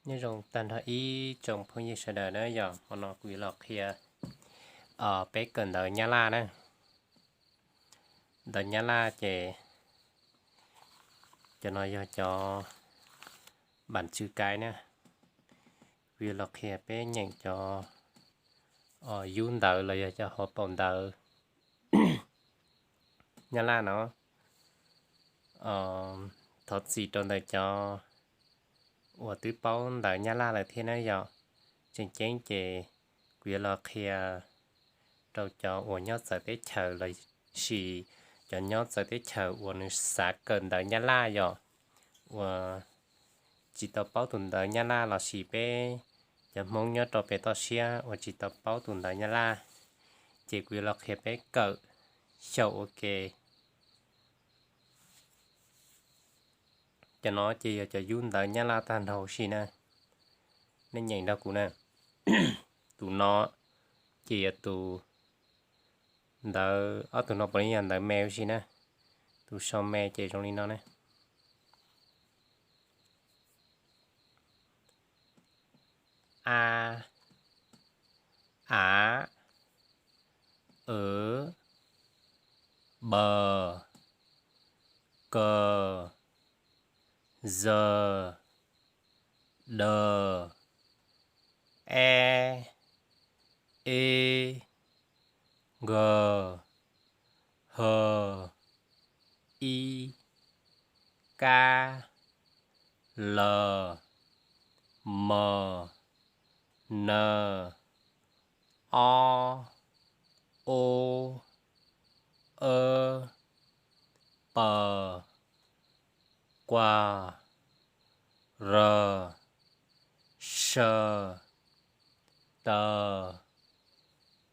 Nyob zoo tag nrho ib tsoom phooj ywg sawv daws na yom, hmo no kuv yuav los qhia peb kawm ntawv Nyab Laj na. Ntawv Nyab Laj ces cov no yog cov bản chữ cái na. Kuv yuav los qhia peb nyeem cov yub ntawv los yog cov hauv paus ntawv Nyab Laj no. Thov txim rau ntawm cov uas twb paub ntawv Nyab Laj lawm thiab na yom. Tseem ceeb ces kuv yuav los qhia rau cov uas nyob txawv teb chaws los sis cov nyob txawv teb chaws uas nws xav kawm ntawv Nyab Laj yom, uas tsis tau paub tus ntawv Nyab Laj los sis peb cov Hmoob nyob rau pem toj siab uas tsis tau paub tus ntawv Nyab Laj, ces kuv yuav los qhia peb kawm xyaum ua ke. Cov no ces yog cov yub ntawv Nyab Laj tag nrho huv si na. Nej nyeem nrog kuv na. Tus no ces yog tus ntawv, ob tug no puav leej yog ntawv me huv si na. Tus sau me ces zoo li no ne: A, a, ë, b, k, z, d, e, ib, g, h, ib, kab, l, m, n, ob, ub, w, p, q, r, s, t,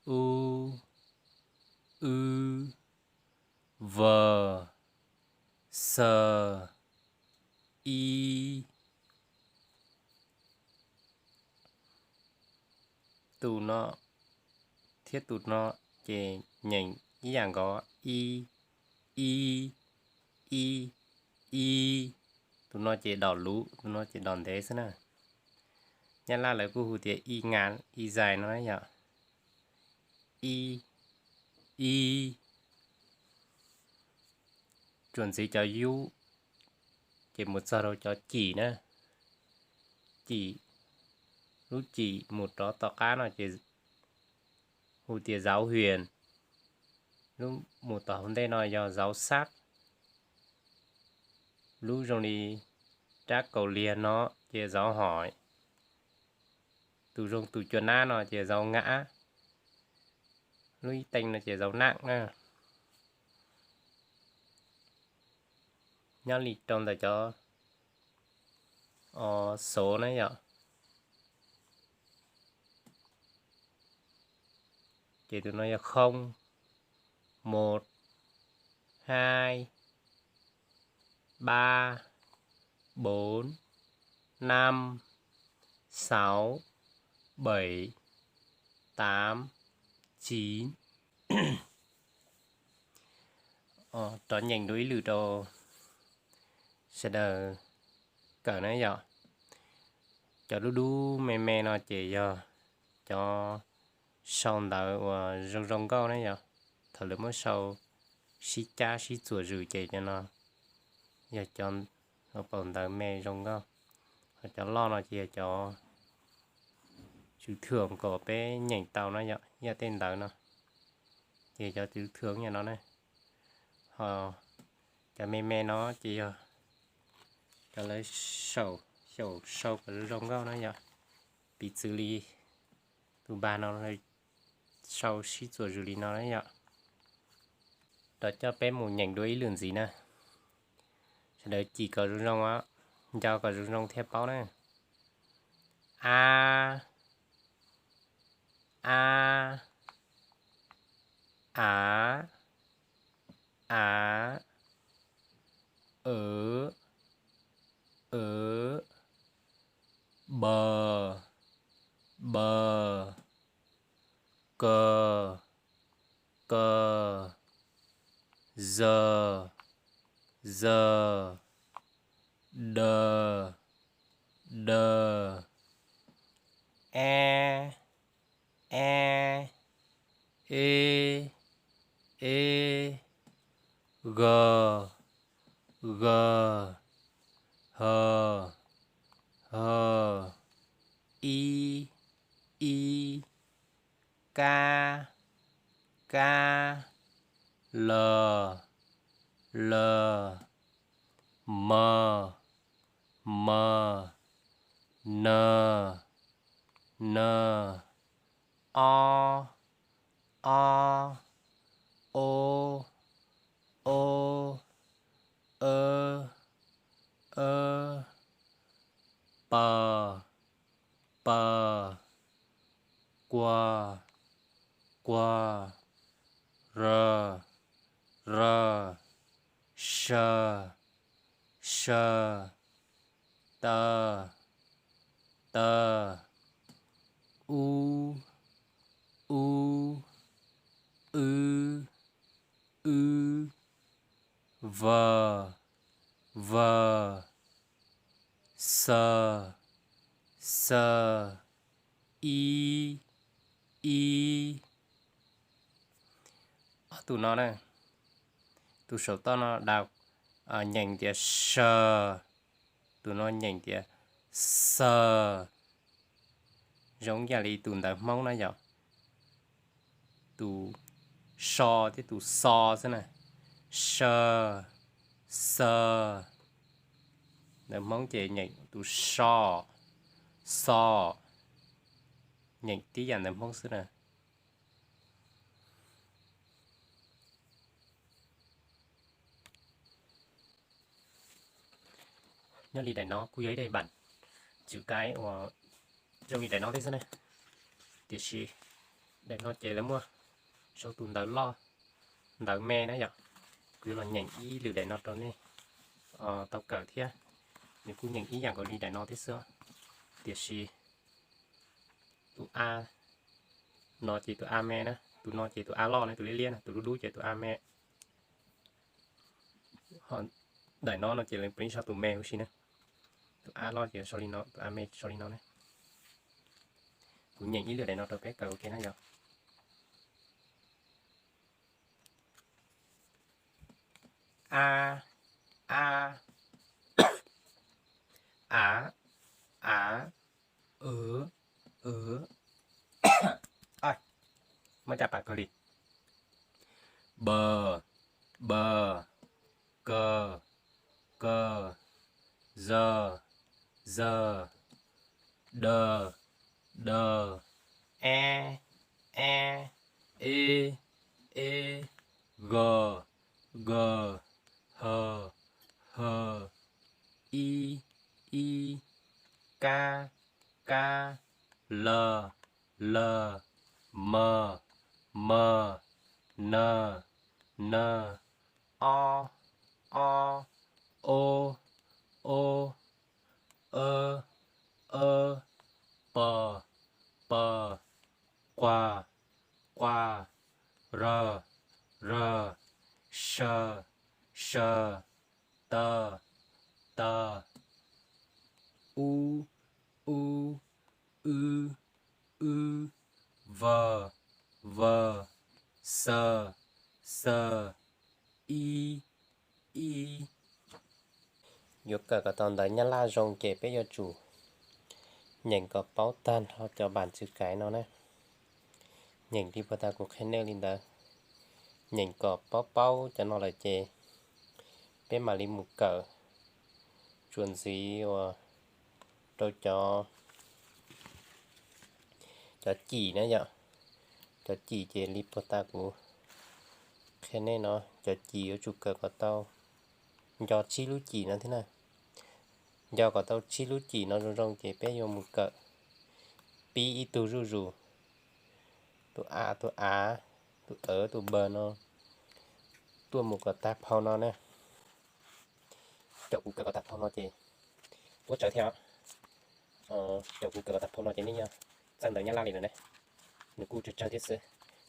u, w, v, x, ib. Tus no thiab tus no ces nyeem ib yam nkaus, ib, ib, ib, ib. Tus no ces dom luv, tus no ces dom ntev xwb na. Nyab Laj lawv kuj hu tias ib ngas ib zais no yom. Ib, ib. Tsuas ntxiv cov yub ces mus txog rau cov cim na. Cim, lub cim mus rov tom qab no ces hu tias giáo huyện, lub mus tom hauv ntej no yog giáo sát, lub zoo li rab kaus liag no ces giáo hỏi, tus zoo tus cua nab no ces giáo ngã, lub ib teej no ces giáo nặng na. Nyob li rau ntawm cov số na yom. Ces tus no yog không, một, hai, ba, bốn, năm, sáu, bảy, tám, chín. Rov nyeem dua ib lwm rau sawv daws kawm na yom. Cov dub dub me me no ces yog cov sau ntawv uas zoo zoo nkauj na yom. Thaum lawv muab sau sib cab sib txuas zws ces cov no yog cov hauv paus ntawv me zoo nkauj. Ho cov loj no ces yog cov tswv thwm kom peb nyeem tau na yom, yog tej ntawv no ces cov tswv thwm yog no na. Ho cov me me no ces yog cov lawv sau, xyaum sau kom zoo nkauj na yom. Piv txwv li tus npag no sau sib txuas zws li no na yom. Rov coj peb mus nyeem dua ib lwm ntxiv na. Sawv daws cim kom zoo zoo, nco kom zoo zoo thiaj paub na. A, a, a, a, ë, ë, b, b, k, k, z, z, d, d, Kab, kab. L, l. M, m. N, n. O, o. O, o. W, w. P, p. Q, q. R, r. S, s. T, t. U, u. W, w. V, v. X, x. I, i. Ob tug no na, tus saum toj no da, nyeem tias s, tus no nyeem tias x. Zoo ib yam li tus ntawv Hmoob na yom, tus so thiab tus xo xwb na. S, x. Ntawv Hmoob ces nyeem tus so, xo, nyeem tib yam ntawv Hmoob xwb na. Nyob li daim no kuj yog ib daim bản chữ cái uas zoo li daim no thiab xwb ne. Tiam sis daim no ces lawv muaj sau tus ntawv loj, ntawv me na yom. Kuv yuav los nyeem ib lwm daim no rau nej tau kawm thiab. Nws kuj nyeem ib yam nkaus li daim no thiab xwb, tiam sis tus a no ces tus a me na, tus no ces tus a loj na, tus liab liab na, tus dub dub ces tus a me. Daim no no ces lawv pheej sau tus me huv si na. Tus a loj ces sau li no, tus a me sau li no ne. Kuv nyeem ib lwm daim no rau peb kawm ua ke na yom. A, a, a, a, w, w. Muab caj pas kawg li. B, b, k, k, z, z, d, d, e, e, e, e, g, g, h, h, i, i, k, k, l, l, m, m, n, n, o, o, o, o, w, w, p, p, q, q, r, r, s, s, t, t, u, u, w, w, v, v, x, x, i, i. Yuav kawm kom tau ntawv Nyab Laj zoo ces peb yuav tsum nyeem kom paub tag nrho cov bản chữ cái no na. Nyeem li puag ta kuv qhia nej li ntawd. Nyeem kom paub paub cov no lawm ces peb mam li mus kawm txuas ntxiv uas rau cov, cov cim na yom. Cov cim ces li puag ta kuv qhia nej no, cov cim yuav tsum kawm kom tau nco tsib lub cim no thiab na. Nco kom tau tsib lub cim no zoo zoo ces peb yuav mus kawm pib ib tug zuj zus, tus a, tus av, tus av, tus b no tuaj mus kom tag phau no na. Cov kuv kawm kom tag phau no ces ua tsawg thiab os. Cov kuv kawm kom tag phau no ces nej yog txawj ntawv Nyab Laj li lawm ne. Nws kuj tsawg tsawg thiab xwb.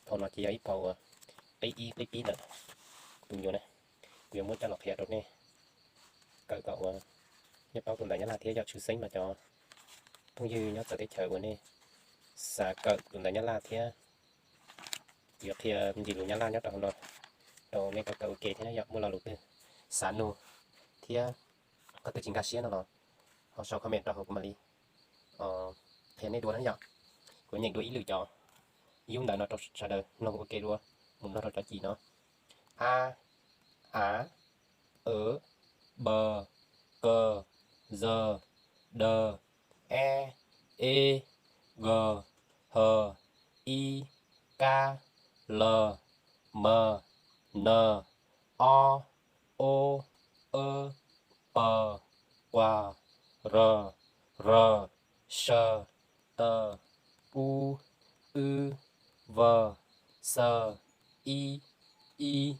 Phau no ces yog ib phau uas qib ib qib pib ntawm tus nyuam na. Kuv yuav muab coj los qhia rau nej kawm kom uas nej paub tus ntawv Nyab Laj thiab. Yog tshwj xeeb mas cov phooj ywg nyob txawv teb chaws uas nej xav kawm tus ntawv Nyab Laj thiab, kuv yuav qhia ntsis lus Nyab Laj nyob rau hauv no rau nej tau kawm ua ke thiab. Yog muaj lo lus twg xav nug thiab koj twg tsis nkag siab no los ho sau comment rau hauv kuv mam li qhia nej dua na yom. Kuv nyeem dua ib lwm cov, Yub ntawv no rau sawv daws mloog ua ke dua, mus mloog rau cov cim no. A, a, b, b, k, z, d, e, e, g, h, i, k, l, m, n, o, o, p, q, r, r, s, t, u, w, v, x, i, i.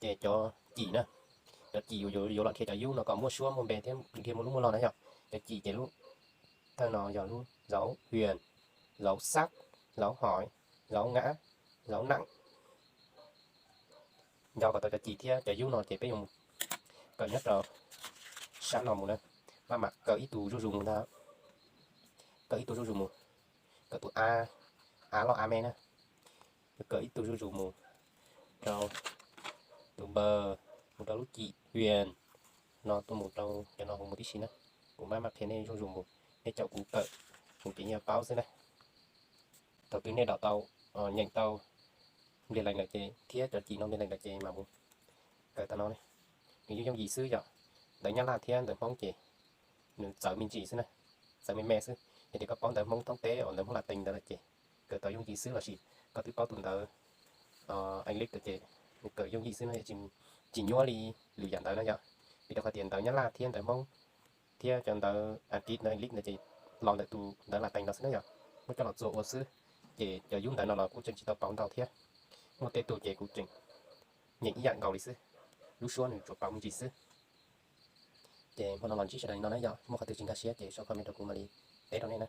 Ces cov cim na, cov cim yuav los qhia cov yub no kom muaj suab muaj npe thiab qhia muaj lub muaj lo na yom. Cov cim ces lub thawj no yog lub dấu huyền, dấu sắc, dấu hỏi, dấu ngã, dấu nặng. Nco kom tau cov cim thiab cov yub no ces peb yuav mus kawm nyob rau sab no mus na. Maj mam kawm ib tug zuj zus mus ntag. Kawm ib tug zuj zus mus. Kawm tus a, a loj a me na. Yuav kawm ib tug zuj zus mus rau tus b, mus rau lub cim huyền no, tuaj mus rau cov no mus tib si na. Kuv maj mam qhia nej zuj zus mus, nej caum kuv kawm, kuv ces yog paub xwb na. Thaum twg nej đọc tau, nyeem tau npliag lees lawm ces thiab cov cim no npliag lees lawm ces mam mus kawm tau no. Nws yooj yooj yim xwb yom. Ntawv Nyab Laj thiab ntawv Hmoob ces nws txawv me ntsis xwb na, txawv me me xwb. Yog tias koj paub ntawv Hmoob thoob teb uas ntawv Hmoob Latin ntawd lawm ces kawm tau yooj yim xwb, lossis koj twb paub tus ntawv English lawm ces nws kawm yooj yim xwb no, tsis nyuaj li lwm yam ntawv no yom. Vim rau qhov tias ntawv Nyab Laj thiab ntawv Hmoob thiab cov ntawv Askiv, ntawv English ntawd ces los ntawm tus ntawv Latin no xwb na yom. Muab coj los txuas ua xwb, ces cov yub ntawv no los kuj tseem tsis tau pauv ntau thiab. Muaj tej tug ces kuv tseem nyeem ib yam nkaus li xwb, lub suab nws tsuas pauv me ntsis xwb. Ces hmo no los ntsib sawv daws li no na yom, muaj qhov twg tsis nkag siab ces sau comment rau kuv mam li teb rau nej na.